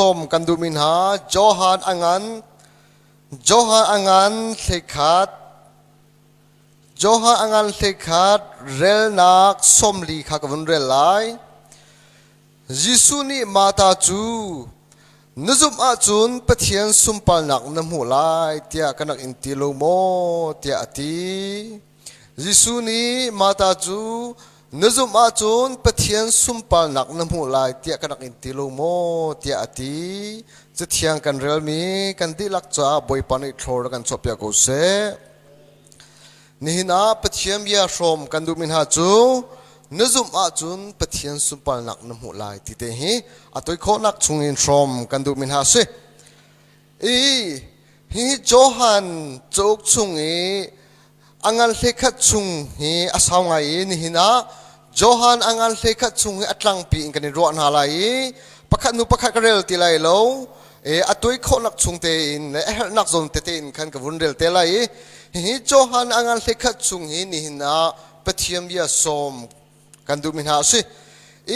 Sawm kan duhmi hna Johan a ngan Johan a ngan 11 Johan a ngan 11 relnak 40 kha ka vun rel lai. Jesuh nih Martha cu na zumh ahcun Pathian sunparnak na hmuh lai tiah ka rak in ti lo maw tiah a ti. Jesuh nih Martha cu na zumh ahcun Pathian sunparnak na hmuh lai tiah ka rak in ti lo maw tiah a ti. Cathiang kan relmi kan dihlak caah Bawipa nih thlawr kan chuahpiak ko seh. Nihin ah Pathian bia hrawm kan duhmi hna cu na zumh ahcun Pathian sunparnak na hmuh lai ti te hi a toi khawhnak chungin hrawm kan duhmi hna a si. I hi Johan cauk chung i a ngan hlekhat chung hi a sau ngai i nihin ah Johan a ngan hlekhat chung hi a tlangpi in kan i ruah hna lai i pakhat hnu pakhat ka rel ti lai lo a tuai khawhnak chung tein le a herhnak zawn tete in khan ka vun rel te lai i hihi Johan a ngan hlekhat chung hi nihin ah Pathian bia sawm kan duhmi hna a si.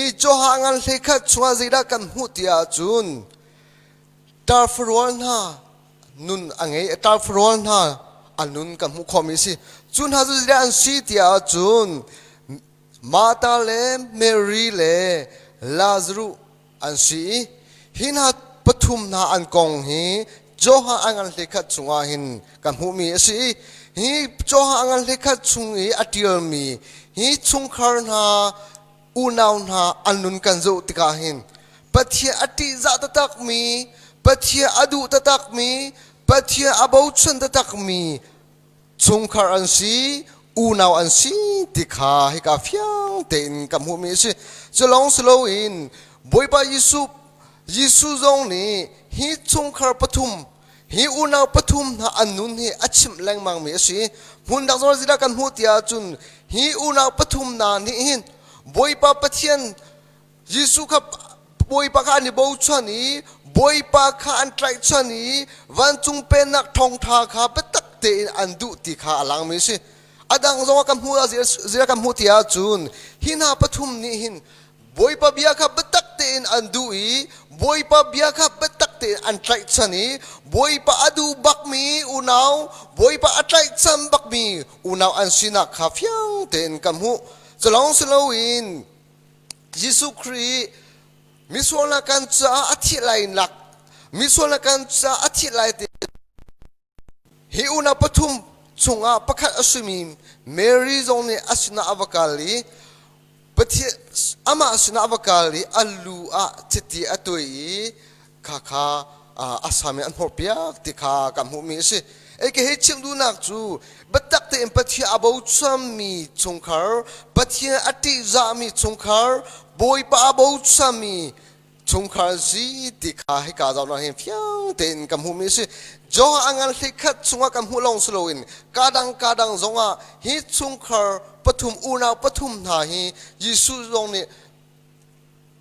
I Johan ngan hlekhat chungah zeidah kan hmuh ti ahcun Ṭarfarual hna nun a ngei ṭarfarual hna a nun kan hmuh khawhmi a si. Cu hna cu zeidah an si tiah ahcun Martha le Mary le Lazaruh an si i hi hna pathum hna an kong hi Johan a ngan hlekhat chungah hin kan hmuhmi a si i hi Johan a ngan hlekhat chung i a ṭialmi hi chungkhar hna unau hna an nun kan zoh tikah hin Pathian a ṭihzah taktakmi, Pathian a duh taktakmi, Pathian a bochan taktakmi chungkhar an si, unau an si ti kha hika fiang tein ka hmuhmi a si. Cu lawng si loin Bawipa Jesuh Jesuh zong nih hi chungkhar pathum hi unau pathum hna an nun hi a chimh lengmangmi a si. Hmun dang zong zeidah kan hmuh ti ahcun hi unau pathum hna nih hin Bawipa Pathian Jesuh kha Bawipa kha an i bochan i Bawipa kha an tlaihchan i vancung pennak thawngṭha kha biatak tein an duh ti kha a langmi a si. A dang zong ah kan hmuh zeidah kan hmuh ti ahcun hi hna pathum nih hin Bawipa bia kha biatak tein an duh i Bawipa bia kha biatak tein an tlaihchan i Bawipa a duh bakmi unau, Bawipa a tlaihchan bakmi unau an sinak kha fiang tein kan hmuh. Culawng si loin Jesuh Khrih misual hna kan caah a thih lai nak misual hna kan caah a thih lai ti Hi unau pathum chungah pakhat a simi Mary zong nih a sinah a va kal i Pathian amah sinah a va kal i a lu ah chiti a tuai i khakha a sam in an hmawrpiak ti kha kan hmuhmi a si. Ei ka hei chim duhnak cu biatak tein Pathian a bochanmi chungkhar, Pathian a ṭihzahmi chungkhar, Bawipa a bochanmi chungkhar si ti kha hika zoh hin fiang tein ka hmuhmi a si. Johan a ngan hleikhat chungah kan hmuh lawng si loin kadang kadang zongah hi chungkhar pathum unau pathum hna hi Jesuh zong nih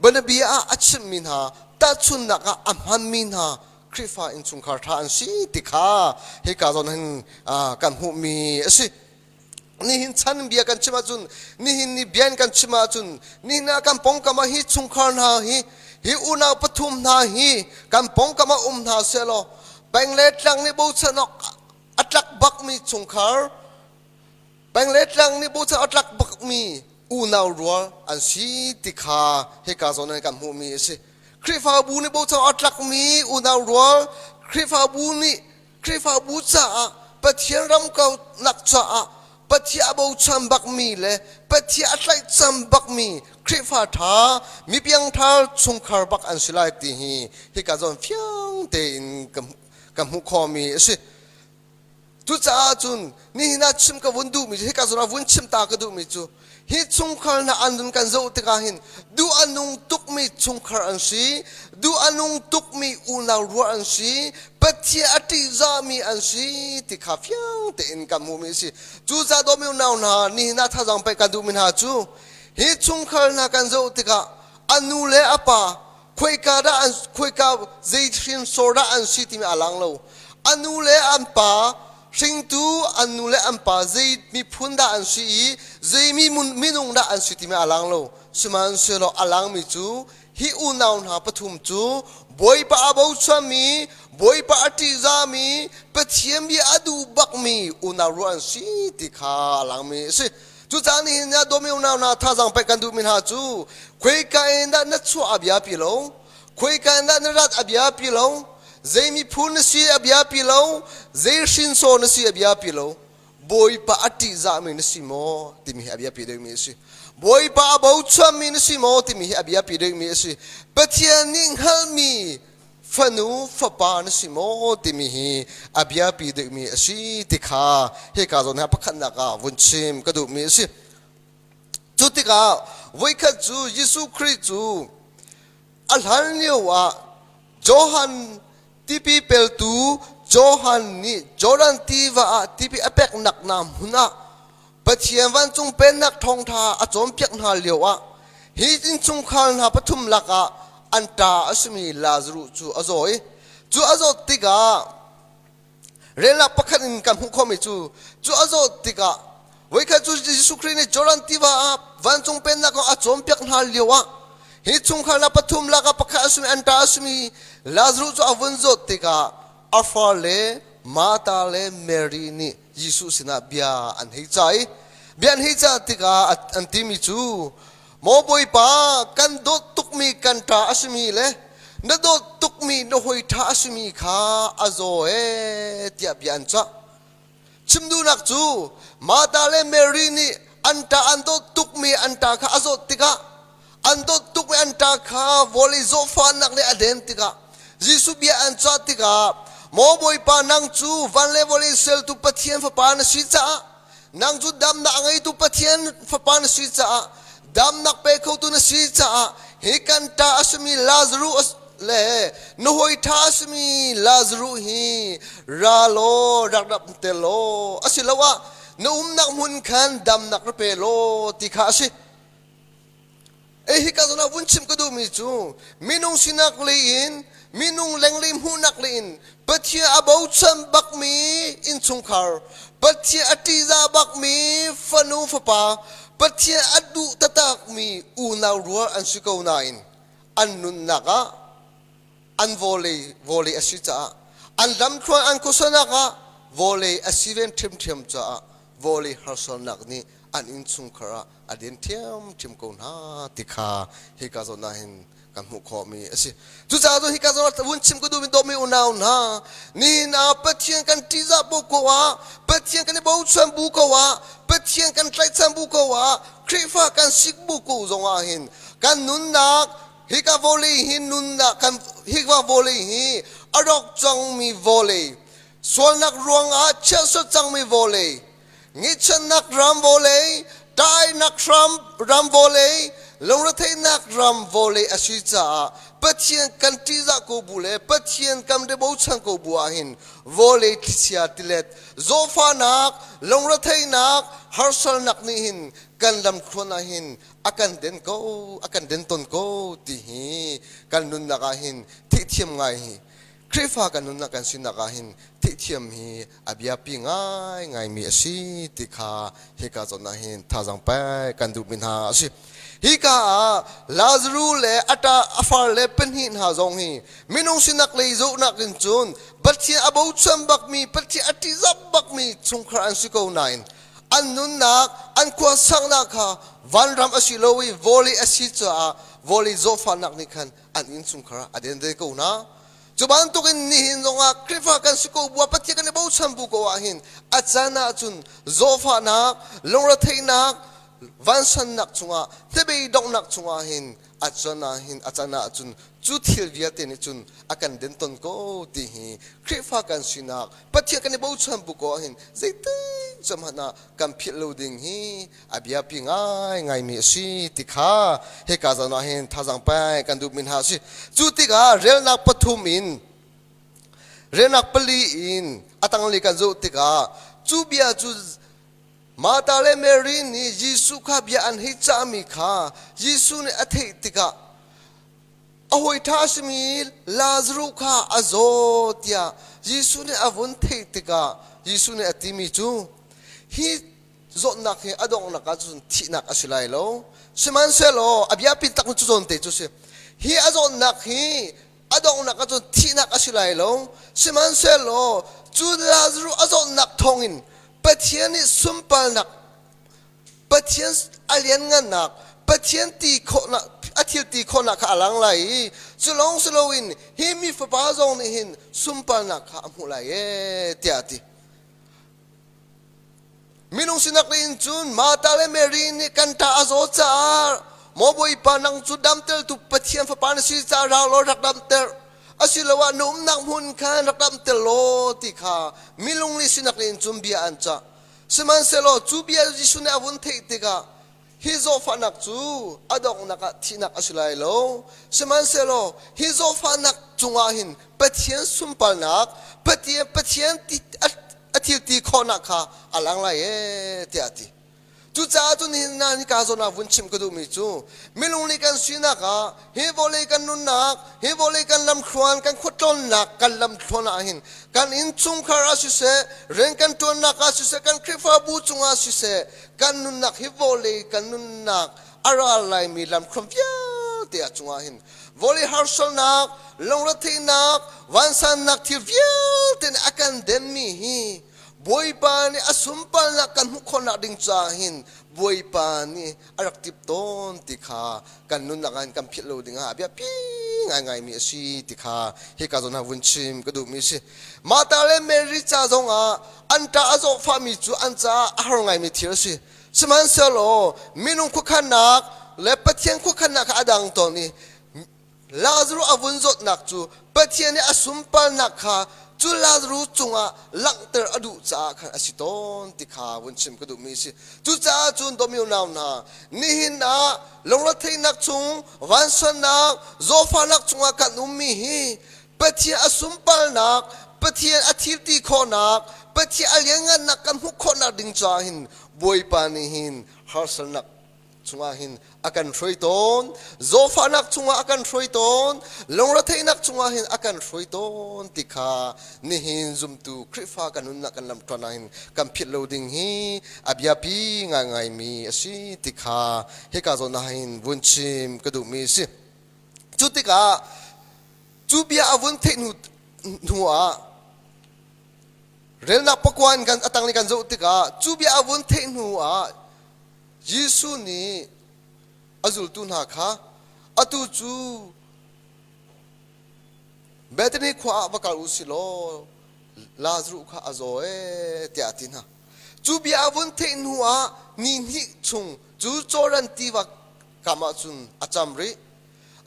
bianabia ah a chimhmi hna tahchunhnak ah a hmanmi hna Khrihfa innchungkhar ṭha an si ti kha hika zawn hin kan hmuhmi a si. Nihin chan bia kan chim ahcun nihin ni bia kan chim ahcun nihin ah kan pawngkam ah hi chungkhar hna hi hi unau pathum hna hi kan pawngkam ah um hna sehlaw peng le tlang nih bochan awk a tlak bakmi chungkhar peng le tlang nih bochan a tlak bakmi unau rual an si ti kha hika zawn in kan hmuhmi a si. Khrihfabu nih bochan a tlakmi unau rual Khrihfabu nih Khrihfabu caah Pathian ram kaunak caah Pathian a bochan bakmi le Pathian a tlaihchan bakmi Khrihfa ṭha mipiangthar chungkhar bak an si lai ti hi hika zawn fiang tein ka hmuh khawhmi a si. Cucaah cun nihin ah chim ka vun duhmi cu hika zawn ah vun chim ta ka duhmi cu hi chungkhar hna an nun kan zoh tikah hin duh a nung tukmi chungkhar an si, duh a nung tukmi unau ruah an si, Pathian a ṭihzahmi an si ti kha fiang tein kan hmuhmi a si. Cucaah dawmi unau hna nihin ah thazaang pek kan duhmi hna cu hi chungkhar hna kan zoh tikah a nu le a pa khoika dah an khoika zei hrinsor dah an si timi a lang lo. A nu le an pa hringtu an nu le an pa zei miphun dah an si i zei minung dah an si timi a lang lo. Sihmanhsehlaw a langmi cu hi unau hna pathum cu Bawipa a bochanmi, Bawipa a ṭihzahmi, Pathian bia a duh bakmi unau ruah an si ti kha a langmi a si. Cucaah nihin ah dawmi unau hna thazaang pek kan duhmi hna cu khoika in dah na chuah a bia pi lo, khoika in dah na rat a bia pi lo, zei miphun na si a bia pi lo, zei hrinso na si a bia pi lo, Bawipa a ṭihzahmi na si maw timi hi a biapi deuhmi a si. Bawipa a bochanmi na si maw timi hi a biapi deuhmi a si. Pathian nih hngalhmi fanu fapa na si maw timi hi a biapi deuhmi a si ti kha hika zawn hi pakhatnak ah vun chim ka duhmi a si. Cu tikah voikhat cu Jesuh Khrih cu a hlan lio ah Johan Tipi peltu Johan nih Jordan tiva ah tipi a peknak hna hmun ah Pathian vancung pennak thawngṭha a cawnpiak hna lioah hi innchungkhar hna pathum lakah an ṭa a simi Lazaruh cu a zaw i cu a zawt tikah relnak pakhat in kan hmuh khawhmi cu cu a zawt tikah voikhat cu Jesuh Khrih nih Jordan tiva ah vancung pennak kong a cawnpiak hna lioah hi chungkhar hna pathum lakah pakhat a simi an ṭa a simi Lazarus cu a vun zawt tikah a far le Martha le Mary nih Jesuh sinah bia an hei cah i bia an hei cah tikah an timi cu Maw Bawipa kan dawt tukmi kan ṭa a simi le na dawt tukmi na hawi ṭha a simi kha a zaw ee tiah bia an cah. Chim duhnak cu Martha le Mary nih an ṭa an dawt tukmi an ṭa kha a zawt tikah an dawt tukmi an ṭa kha vawlei zawhfahnak nih a den tikah Jesuh bia an cah tikah Maw Bawipa nang cu van le vawlei sertu Pathian fapa na si caah nang cu damnak a ngeitu Pathian fapa na si caah damnak pe khotu na si caah hi kan ṭa a simi Lazarus le na hawi ṭha a simi Lazarus hi ra law rak rak te law asiloah na umnak hmun khan damnak ra pe law ti kha a si. Ei hika zawn ah vun chim ka duhmi cu minung sinak lei in minung lenglei hmuhnak lei in Pathian a bochan bakmi innchungkhar Pathian a ṭihzah bakmi fanu fapa Pathian a duh taktakmi unau rual an si ko nain an nunnak ah an vawlei vawlei a si caah an lamthluan an khuasanak ah vawlei a si ven ṭhiamṭhiam caah vawlei harsatnak nih an innchungkhar ah a den ṭhiamṭhiam ko hna ti kha hika zawn ah hin kan hmuh khawhmi a si. Cucaah cun hika zawn ah vun chim ka duhmi dawtmi unau hna nihin ah Pathian kan ṭihzah bu ko ah Pathian kan i bochan bu ko ah Pathian kan tlaihchan bu ko ah Khrihfa kan sik bu ko zong ah hin kan nunnak hika vawlei hi nunnak kan hika vawlei hi a rawk cangmi vawlei sualnak ruangah chiahsut cangmi vawlei ngihchannak ram vawlei tainak ram ram vawlei lungretheihnak ram vawlei a si caah Pathian kan ṭihzah ko bu le Pathian kan re bochan ko bu ah hin vawlei thlichia tilet zawhfahnak lungretheihnak harsalnak nih hin kan lamthluan ah hin a kan den ko a kan den ton ko ti hi kan nunnak ah hin theihthiam ngai hi Khrihfa kan nunnak kan sinak ah hin theihthiam hi a biapi ngaingaimi a si ti kha hika zawn ah hin thazaang pek kan duhmi hna a si. Hika ah Lazaru le a ṭa a far le pahnih hna zong hi minung sinak lei zohnak in cun Pathian a bochan bakmi Pathian a ṭihzah bakmi chungkhar an si ko nain an nunnak an khua saknak kha vanram a si lo i vawlei a si caah vawlei zawhfahnak nih khan an innchungkhar ah a den ve ko hna. Cu bantukin nihin zongah Khrihfa kan si ko bua Pathian kan i bochan bu ko ahhin a can ahcun zawhfahnak, lungretheihnak, vansannak chungah hnabei donghnak chungah hin a can ahhin a can ahcun cu thil vialte nih cun a kan den ton ko ti hi Khrihfa kan sinak Pathian kan i bochan bu ko ahhin zeitik cam hmanh ah kan philh lo ding hi a biapi ngaingaimi a si ti kha hika zawn ah hin thazaang pek kan duhmi hna a si. Cu tikah relnak pathum in relnak pali in a tanglei kan zoh tikah cu bia cu Martha le Mary nih Jesuh kha bia an hei cahmi kha Jesuh nih a theih tikah a hawi ṭha a simi Lazaruh kha a zaw tiah Jesuh nih a vun theih tikah Jesuh nih a timi cu hi zawtnak hi a donghnak ah cun thihnak a si lai lo. Sihmanhsehlaw a biapi tak cu zawn te cu si. Hi a zawtnak hi A donghnak ah cun thihnak a si lai lo. Sihmanhsehlaw cu Lazarus a zawtnak thawngin Pathian nih sunparnak, Pathian a lianngannak, Pathian ti khawhnak, a thil ti khawhnak kha a lang lai i cu lawng si loin hi mi fapa zong nih hin sunparnak kha a hmuh lai ee tiah a ti. Minung sinak in cun Martha le Mary nih kan ṭa a zaw caah maw Bawipa nang cu damtertu Pathian fapa na si caah ra law rak damter asiloah na umnak hmun khan rak damter law ti kha milung nih sinak in cun bia an cah. Sihmanhsehlaw cu bia Jesuh nih a vun theih tikah hi zawtfahnak cu a donghnak ah thihnak a si lai lo. Sihmanhsehlaw hi zawtfahnak cungah hin Pathian sunparnak, Pathian Pathian a thil ti khawhnak kha a lang lai ee tiah a ti. Cucaah cun nihin na hika zawn ah vun chim ka duhmi cu minung nih kan sinak ah hi vawlei kan nunnak, hi vawlei kan lamthluan, kan khuatlawnnak kan lamthluan ah hin kan innchungkhar ah siseh, rian kan ṭuannak ah siseh, kan Khrihfabu cungah siseh, kan nunnak hi vawlei kan nunnak a ral laimi lamthluan vialte ah cungah hin vawlei harsatnak, lungretheihnak, vansannak thil vialte nih a kan denmi hi Bawipa nih a sunparnak kan hmuh khawhnak ding caah hin Bawipa nih a rak tip tawn ti kha kan nunnak ah hin kan philh lo ding ah a biapi ngaingaimi a si ti kha hika zawn ah vun chim ka duhmi a si. Martha le Mary ca zong ah an ṭa a zawhfahmi cu an caah a har ngaimi thil a si. Sihmanhsehlaw minung khuakhannak le Pathian khuakhannak kha a dang tawn i Lazarus a vun zawtnak cu Pathian nih a sunparnak kha cu Lazarus cungah langhter a duh caah khan a si tawn ti kha vun chim ka duhmi a si. Cucaah cun dawmi unau hna, nihin ah lungretheihnak chung, vansannak, zawtfahnak chungah kan ummi hi Pathian a sunparnak, Pathian a thilti khawhnak, Pathian a lianngannak kan hmuh khawhnak ding caah hin Bawipa nih hin harsatnak chungah hin a kan hruai tawn, zawfahnak chungah a kan hruai tawn, lungretheihnak chungah hin a kan hruai tawn ti kha nihin zumtu Khrihfa kan nunnak kan lamṭuan ah hin kan philh lo ding hi a biapi ngaingaimi a si ti kha hika zawn ah hin vun chim ka duhmi a si. Cu tikah cu bia a vun theih hnu ah relnak pakua in kan a tang kan zoh tikah cu bia a vun theih hnu ah Jesuh nih a zultu hna kha atu cu Bethany khua ah va kal u si law Lazarus kha a zaw ee tiah a ti hna. Cu bia a vun theih hnu ah ni hnih chung cu Jordan tiva kam ah cun a cam rih.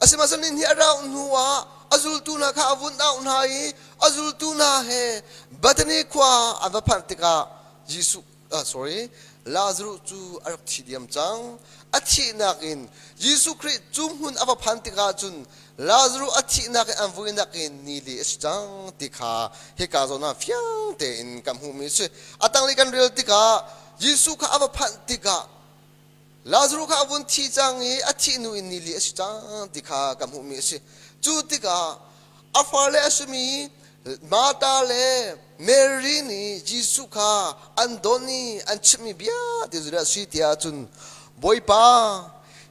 Asihmanhsehlaw ni hnih a rauh hnu ah a zultu hna kha a vun auh hna i a zultu hna he Bethany khua an va phanh tikah Jesuh sorry Lazarus cu a rak thi diam cang. A thihnak in Jesuh Khrih cu hmun a va phan tikah cun Lazarus a thihnak in an vuinak in ni li a si cang ti kha hika zawn ah fiang tein kan hmuhmi a si. A tanglei kan rel tikah Jesuh kha a va phanh tikah Lazarus kha a vun thi cang i a thih hnu in ni li a si cang ti kha kan hmuhmi a si. Cu tikah a fale a simi Martha le Mary nih Jesuh kha an don i an chimhmi bia ti cu a si tiah cun Bawipa,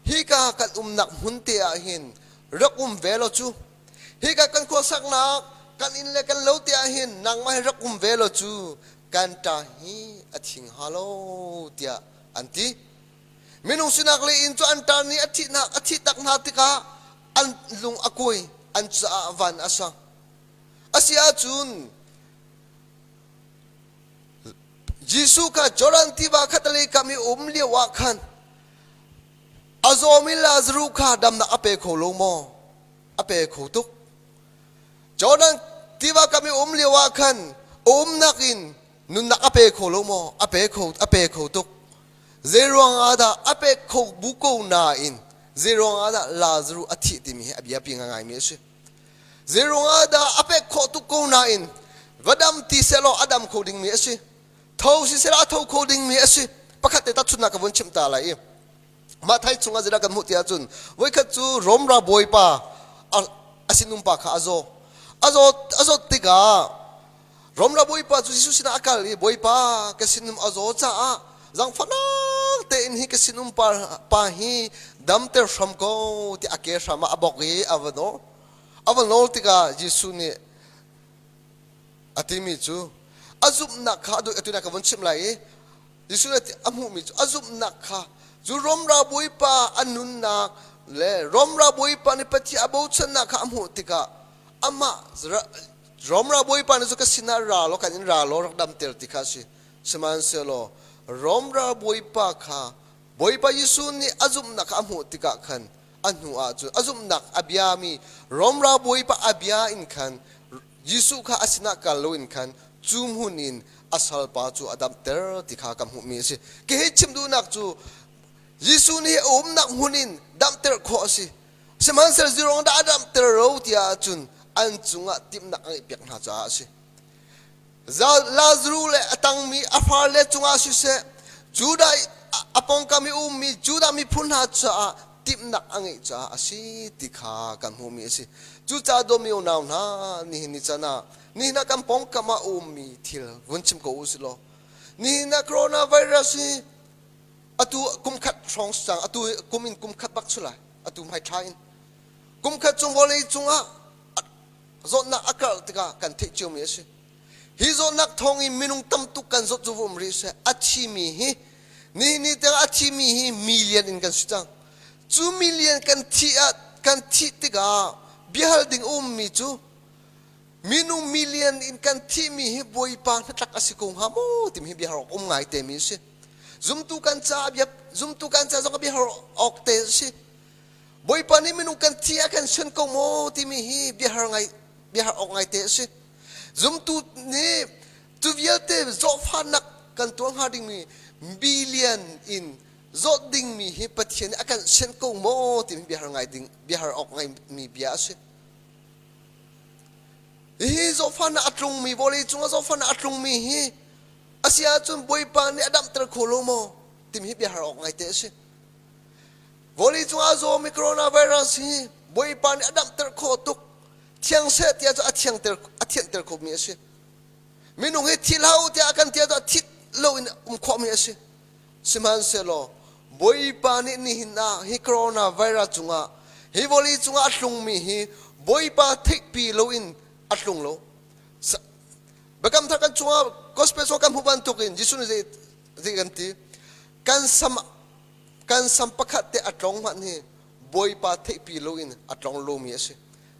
hika kan umnak hmun te ah hin rak um ve law cu hika kan khuasaknak kan inn le kan lo te ah hin nangmah hi rak um ve law cu kan ṭa hi a thing hnga lo tiah an ti. Minung sinak le inn cu an ṭa nih a thihnak a thih tak hna tikah an lung a kuai, an caah van a sang. A si ahcun Jesuh kha Jordan tiva khatalei kam i um lio ah khan a zawmi Lazarus kha damnak a pe kho lo maw? A pe kho tuk. Jordan tiva kam i um lio ah khan a umnak in nunnak a pe kho lo maw? A pe kho, a pe kho tuk. Zeiruang ah dah a pek kho bu ko nain zeiruang ah dah Lazarus a thih timi hi a biapi ngaingaimi a si. Zeiruang ah dah a pek khawh tuk ko nain va dam ti sehlaw a dam kho dingmi a si. Tho si sehlaw a tho kho dingmi a si. Pakhat te tahchunhnak ka vun chimh ta lai i Mathai chungah zeidah kan hmuh ti ahcun voikhat cu Rom ra bawipa a sinum pa kha a zaw. A zawt a zawt tikah Romra bawipa cu Jesuh sinah a kal i Bawipa ka sinum a zaw caah zangfahnak tein hi ka sinum pa hi damter hram ko ti a ke hram ah a bok i a va nawr. A va nawl tikah Jesuh nih a timi cu a zumhnak kha atu ka vun chimh lai i Jesuh nih a hmuhmi cu a zumhnak kha cu Rom ralbawipa a nunnak le Rom ralbawipa nih Pathian a bochannak kha a hmuh tikah amah Rom ralbawipa nih cu ka sinah ra law kan in ra law rak damter ti kha a si. Sihmanhsehlaw Rom ralbawipa kha Bawipa Jesuh nih a zumhnak kha a hmuh tikah khan a hnu ah cun a zumhnak a biami Rom ralbawipa a bia in khan Jesuh kha a sinah kal loin khan cu hmun in a salpa cu a damter ti kha kan hmuhmi a si. Hi chim duhnak cu Jesuh nih a umnak hmun in damter khawh a si. Sihmanhsehlaw zirong dah a damter lo tiah ahcun an cungah timhnak a ngeihpiak hna caah a si. Lazarus le a tangmi a farle cungah siseh, Judah a pawngkam i ummi Judah miphun hna caah timhnak a ngeih caah a si ti kha kan hmuhmi a si. Cucaah dawmi unau hna, nihin ni can ah nihin ah kan pawngkam ah a ummi thil vun chim ko u sih law nihin ah coronavirus hi atu kum khat hrawng cang atu kum in kum khat bak chu lai atu hmai thla in kum khat chung vawlei cungah zawtnak a karh tikah kan theih ciomi a si. Hi zawtnak thawng in minung tam tuk kan zawt cu va um rih seh a thimi hi ni ni tiang a thimi hi million in kan si cang. Cu million kan thih ah kan thih tikah biahal ding a ummi cu minung million in kan thihmi hi Bawipa hnatlak a si ko hnga maw timi hi biahal awk um ngai te mi a si. Zumtu kan ca bia zumtu kan ca zong a biahal awk te a si. Bawipa nih minung kan thi a kan sian ko maw timi hi biahar ngai biahar awk ngai te a si. Zumtu nih cu vialte zawhfahnak kan tuah hnga dingmi billion in zawt dingmi hi Pathian nih a kan sian ko maw timi biahar ngai ding biahar awk ngai mi bia a si. Hihi zawhfahnak a tlungmi vawlei cungah zawhfahnak a tlungmi hi a si ahcun Bawipa nih a damter kho lo maw timi hi biahar awk ngai te a si. Vawleicung ah zawmi coronavirus hi Bawipa nih a damter khawh tuk. Thiang seh tiah cu a thiangter a thianter khomi a si. Minung hi thi hlah u tiah a kan ti ah thit loin um khawhmi a si. Sihmanhsehlaw Bawipa nih nihin ah hi coronavirus cungah hi vawlei cungah a tlungmi hi Bawipa theihpi loin a tlung lo. Biakam thar kan chungah gospel chungah kan hmuh bantukin Jesuh nih zei zei kan ti? Kan sam kan sam pakhat te a tlong hmanh hi Bawipa theihpi loin a tlong lomi a si.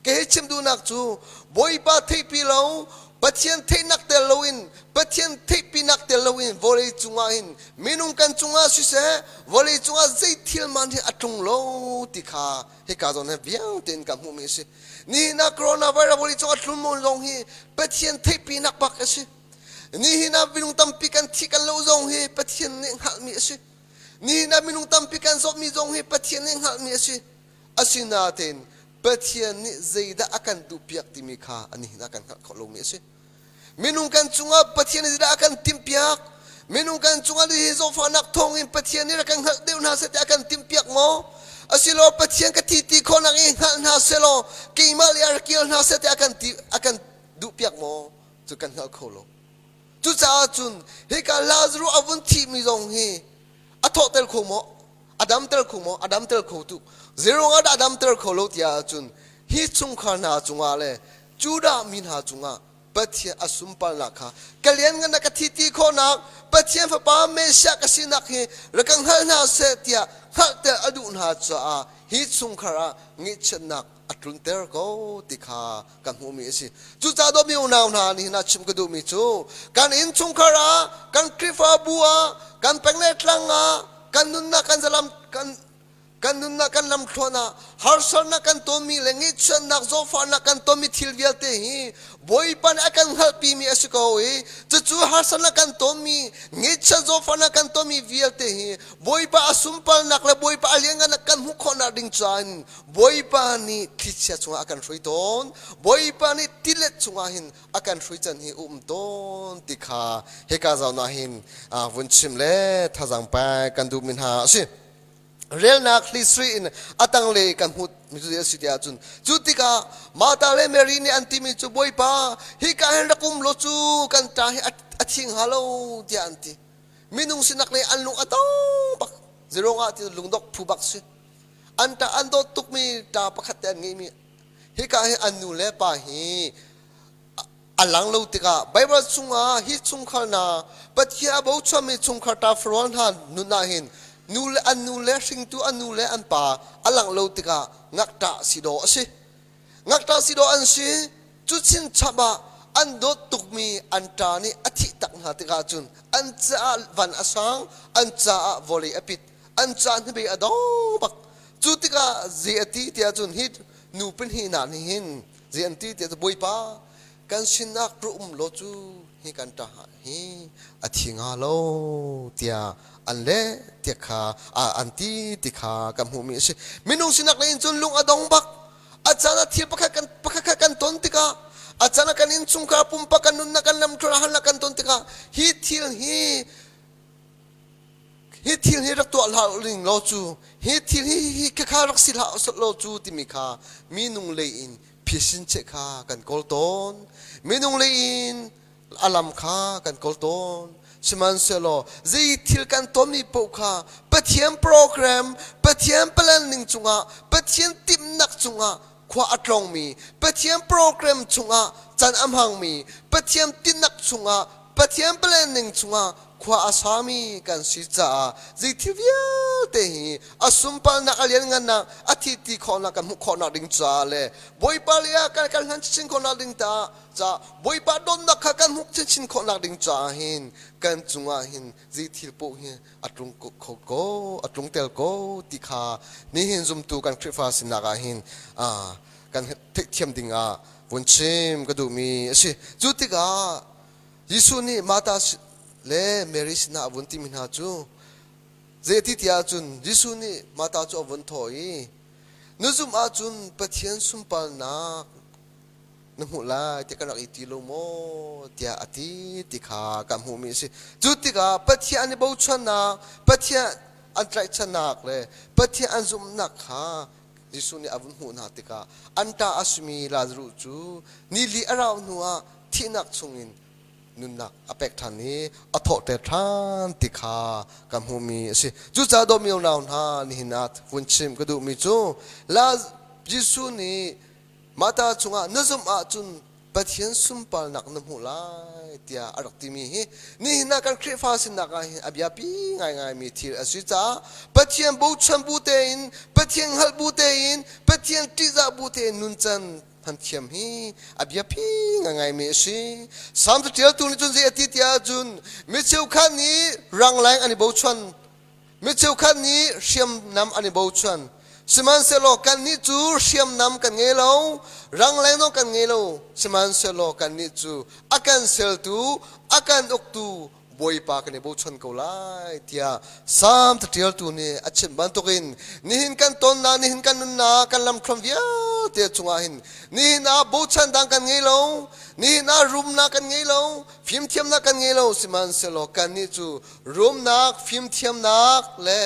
Ka hei chim duhnak cu Bawipa theihpi lo, Pathian theihnak tel loin, Pathian theihpinak tel loin vawlei cungah hin minung kan cungah siseh, vawlei cungah zei thil man hi a tlung lo ti kha hika zawn he viang tein ka hmuhmi a si. Nihin ah coronavirus vawlei cungah tlun maw zong hi Pathian theihpinak bak a si. Nihin ah minung tampi kan thih kan lo zong hi Pathian nih hngalhmi a si. Nihin ah minung tampi kan zawtmi zong hi Pathian nih hngalhmi a si. Asinain Pathian nih zeidah a kan duhpiak timi kha nihin ah kan hngalh khawh lomi a si. Minung kan cungah Pathian nih zeidah a kan timhpiak? Minung kan cungah hi zawtfahnak thawngin Pathian nih rak kan hngalh deuh hna seh tiah a kan timhpiak maw? Asilo Pathian ka thi ti khawhnak i hngalh hna selaw keimah le a rak kir hna seh tiah a kan ti a kan duhpiak maw? Cu kan hngal kho lo. Cucaah cun hika Lazarus a vun thihmi zong hi a thawhter kho maw? A damter kho maw? A damter kho tuk. Zeiruangah dah a damter kho lo tiah ahcun hi chungkhar hna cungah le Judah mi hna cungah Pathian a sunparnak kha ka lianngan ka thi ti khawhnak Pathian fapa Messiah ka sinak hi rak ka hngal hna seh tiah hngalhter a duh hna caah hi chungkhar ah ngaihchiatnak a tlunter ko ti kha kan hmuhmi a si. Cucaah dawtmi unau hna nih hin chim ka duhmi cu kan innchungkhar ah, kan Khrihfabu ah, kan peng le tlang ah, kan nunnak kan zalam kan kan nunnak kan lamthluan ah harsatnak kan tonmi le ngaihchiatnak zawtfahnak kan tonmi thil vialte hi Bawipa nih a kan hngalhpimi a si ko i cucu harsatnak kan tonmi ngaihchiat zawtfahnak kan tonmi vialte hi Bawipa a sunparnak le Bawipa a lianngannak kan hmuh khawhnak ding caah Bawipa nih thlichia chungah a kan hrui tawn. Bawipa nih tilet chungah hin a kan hrui can hi um tawn ti kha hika zawn ah hin vun chim le thazaang pek kan duhmi hna a si. Relnak hlisri in a tanglei kan hmuh mi cu a si ti ahcun cu tikah Martha le Mary nih an timi cu Bawipa hika hin rak um law cu kan ṭa hi a thi hnga lo tiah an ti. Minung sinak le an lung a dong bak. Zeruangah ti lungdok phu bak si. An ṭa an dawt tukmi ṭa pakhat te an ngeihmi. Hika hi an nu le pa hi a lang lo tikah Baibal chungah hi chungkhar hna Pathian a bochanmi chungkhar ṭafarual hna nun ah hin nu le an nu le hringtu an nu le an pa a langh lo tikah ngakṭah si dawh a si. Ngakṭah si dawh an si. Cu chinchap ah an dawt tukmi an ṭa nih a thih tak hna tikah cun an caah van a sang, an caah vawlei a pit, an caah hnabei a dong bak. Cu tikah zei a ti tiah cun hi nu pahnih hna nih hin zei an ti tiah Bawipa kan sinah rak um law cu hi kan ṭa hi a thi hnga lo tiah an leh tiah kha an ti ti kha kan hmuhmi a si. Minung sinak lei in cun lung a dong bak. A caan ah thil pakhat kan pakhat khat kan ton tikah a caan ah kan innchungkhar pumpak kan nunnak kan lamthluan halnak kan ton tikah hi thil hi hi thil hi rak tuah hlah ning law cu hi thil hi hi khakha rak si hlah law cu timi kha minung lei in phisin cheh kha kan kawl tawn. Minung lei in a lam kha kan kawl tawn. Sihmanhsehlaw zei thil kan tonmi paoh kha Pathian program, Pathian plan ning cungah, Pathian timhnak cungah khua a tlongmi, Pathian program chungah can a hmangmi, Pathian tinhnak chungah, Pathian plan ning chungah khua a sami kan si caah zei thil vialte hi a sunparnak a lianngannak a thi ti khawhnak kan hmuh khawhnak ding caah le Bawipa lei ah kan kan hlan chin khawhnak ding ta ca Bawipa dawtnak kha kan hmuh chinchin khawhnak ding caah hin kan cungah hin zei thil paoh hi a tlung kho ko a tlung tel ko ti kha nihin zumtu kan Khrihfa sinak ah hin kan theihthiam ding ah vun chim ka duhmi a si. Cu tikah Jesuh nih Martha le Mary sinah a vun timi hna cu zeiti ti ahcun Jesuh nih Martha cu a vun thawh i na zumh ahcun Pathian sunparnak na hmuh lai tiah kan rak i ti lo maw tiah a ti ti kha kan hmuhmi a si. Cu tikah Pathian an i bochannak, Pathian an tlaihchannak le Pathian an zumhnak kha Jesuh nih a vun hmuh hna tikah an ṭa a simi Lazaruh cu nili a rauh hnuah thihnak chungin nunnak a pek ṭhan i a thawhter ṭhan ti kha ka hmuhmi a si. Cucaah dawtmi unau hna, nihin ah vun chim ka duhmi cu Jesuh nih Martha cungah na zumh ahcun Pathian sunparnak na hmuh lai tiah a rak timi hi nihin ah kan Khrihfa sinak ah hin a biapi ngaingaimi thil a si caah Pathian bochan bu tein Pathian hngalh bu tein Pathian ṭihzah bu tein nuncan hman thiam hi a biapi ngaingaimi a si. Salm caṭialtu nih cun zei a ti tiah cun mi cheukhat nih rangleng an i bochan Mi cheukhat nih hriamnam an i bochan. Sihmanhsehlaw kannih cu hriamnam kan ngei lo, rangleng zong kan ngei lo. Sihmanhsehlaw kannih cu a kan seltu, a kan uktu Bawipa kan i bochan ko lai tiah Salm caṭialtu nih a chimh bantukin nihin kan tonnak, nihin kan nunnak, kan lamthluan vialte cungah hin nihin ah bochan dang kan ngei lo, nihin ah rumnak kan ngei lo, fimthiamnak kan ngei lo. Sihmanhsehlaw kannih cu rumnak, fimthiamnak le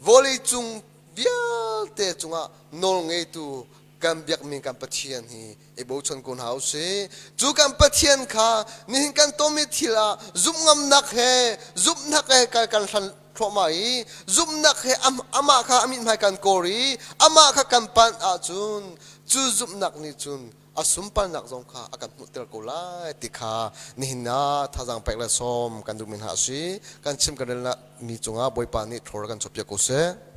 vawleicung vialte cungah nawlngeitu kan biakmi kan Pathian hi i bochan ko hna usih. Cu kan Pathian kha nihin kan tonmi thil ah zumhngamnak he zumhnak he kan kan hlan thluahmah i zumhnak he amah kha a mithmai kan kawl i amah kha kan panh ahcun cu zumhnak nih cun a sunparnak zong kha a kan hmuhter ko lai ti kha nihin ah thazaang pek le sawm kan duhmi hna a si. Kan chim kan rel mi cungah Bawipa nih thlawr kan chuahpiak ko seh.